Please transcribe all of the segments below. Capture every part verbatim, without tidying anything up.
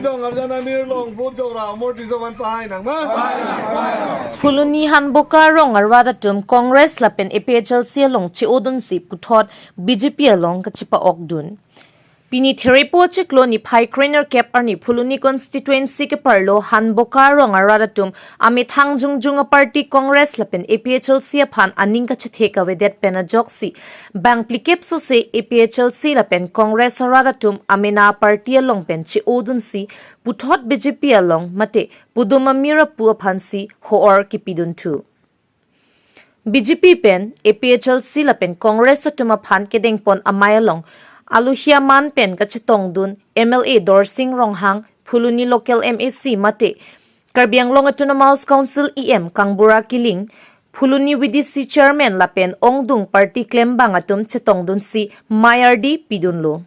Dong arjan amir along vote jok ra amortization pahai nang ma. Phuloni Hanboka arong arat atum Congress lapen A P H L C along che-odunsi puthot B J P along kachepa-okdun. Pini Therepo chiklo niphai krenerkep arni Phuloni constituency keparlo Hanboka arong arat atum amethang jongjong aparty Congress lapen A P H L C aphan aning kachethek avedet pen ajoksi bangphlikep sose A P H L C lapen Congress arat atum amena aparty along pen che-odunsi puthot B J P along mate pudum amir apu aphansi ho-or kipidunthu. B J P pen A P H L C lapen Congress atum aphan kedengpon amei along aluhia man pen kachetongdun M L A Dorsing Ronghang, Phuloni local M A C mate Karbi Anglong Autonomous Council E M Kangbura Killing, Phuloni V D C Chairman lapen ongdung party klembang atum chetongdunsi mei ardi pidunlo.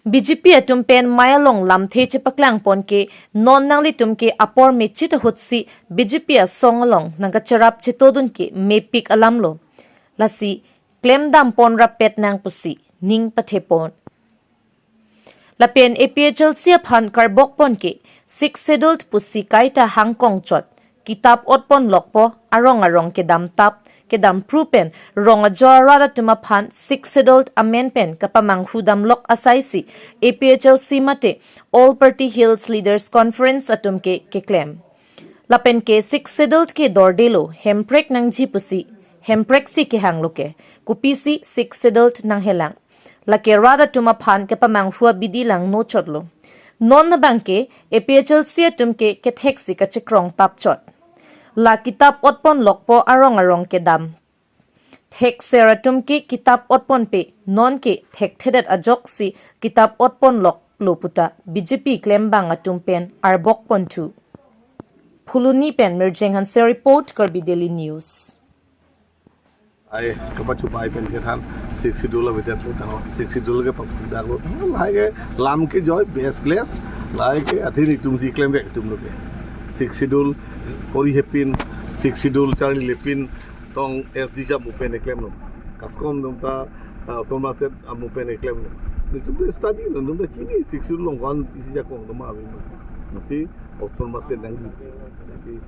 B J P atum pen mei along lamthe chepaklangpon ke non nanglitum ke apor mechit ahutsi B J P asong along nangkacherap chetodun ke mepik alamlo. Lasi klemdampon rappet nang pusi ning pathepon. Lapen A P H L C aphan karbokpon ke Sixth Schedule pusi kaita hangkong chot, kitap otpon lokpo, arong arong kedam tap, kedam phru pen rong ajo arat atum aphan Sixth Schedule amen pen kapamanghu damlok asaisi A P H L C mate All Party Hills Leaders Conference atum ke keklem. Lapen ke Sixth Schedule ke dordelo, hemprek nangji pusi, hempreksi kehanglo ke, kopisi Sixth Schedule nanghelang. Lake rat atum aphan kepamanghu abidi langno chotlo. Non abang ke A P H L C atum ke ketheksi kachekrong tap chot. La kitap otpon lokpo, arong arong kedam. Thekser atum ke kitap otponpe, non ke thekthedet ajoksi kitap otpon loklo puta B J P klembang atum pen arbokponthu. Phuloni pen Mirjeng Hanse report, Karbi Daily News. Ai, kapachupai pen kethan, Sixth Schedule avedet lo tanglo, Sixth Schedule ke papudaklo tanglo, lahai ke lam kejoi baseless, lahai ke athe netum si klem vek atum lo ke. Sixth Schedule pori hepin, Sixth Schedule charli lepin, tong S D C amu pen eklemlo. Kaskom atum ta, ah, Autonomous State amu pen eklemlo. Netum ta study lo, netum ta chini, Sixth Schedule along ko-an isi ajakong atum ave ma. Lasi Autonomous State nangji. Lasi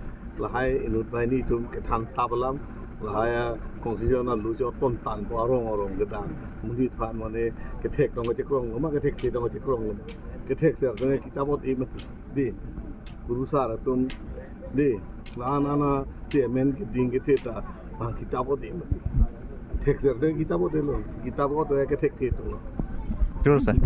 lahai inut banghini atum kethan tap alam, lahai a constitution aluchot pon tanpo arong arong kedam. Monit aphan mane kethek tong kachekronglo ma, kethekthe tong kachekronglo ma. Kethekser tong kitap ot-e mati. Dei, kurusar atum, dei, la nana chairman keding kethe ta bang kitap ot-e mati. Thekser tong kitap ot-elo, kitap ot-e kethekthe tonglo. Sure, sir.